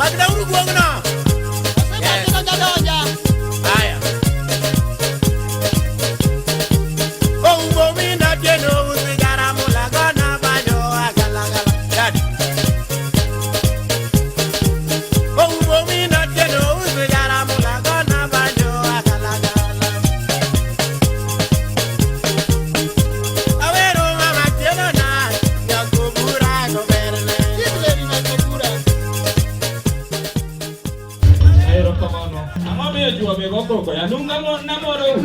Magna uru guogno. Yes. Donja. Haya. Oumo mina tieno usigara mulago na banyo agalagala. Daddy. Oumo mina tieno usigara mulago na banyo agalagala. Awero mama tieno na nyakubura goberne. Erokamano. Ang'o miyo juogi go koko? Ya nunga namorou.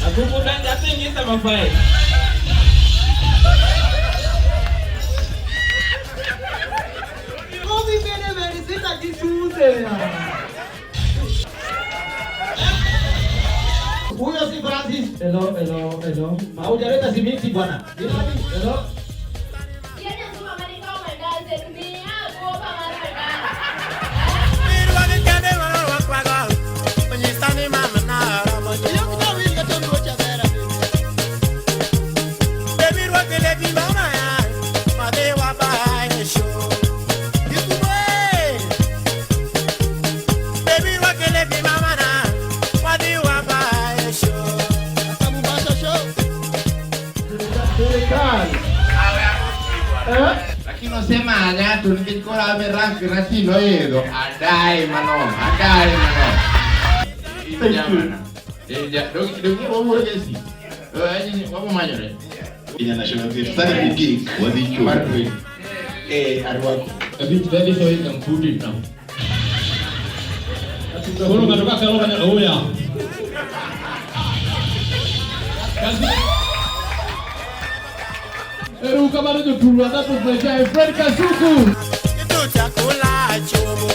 Akuku donja ting'isa mafail. Komi bene bene sita gisunde. Huyo si Francis. Hello, hello, hello. Haujaleta simiti bwana. Hello. Mirwagi kende marwakwago. Onyisani mama na romo. Baby rwaki lebi mama ya. Madhe wa bae show. Ikuwe. Baby rwaki lebi mama na. Madhe wa bae show. Serikali. Eh? Lakini osema ng'ato nikech koro ame rank ratil oidho adai manoma adai manoma. Thank you. Dong gesi. Wabo manyore. Kenya National Theatre. Sani gig wadhi Mar chopo. dwe. Eh, arwako. A bit ready so you can put it now. Koro ng'ato ka kalo kanyo, oh yeah. Erokamano jothurwa, that was my guy Fred Kasuku. Kitu chakula chomo.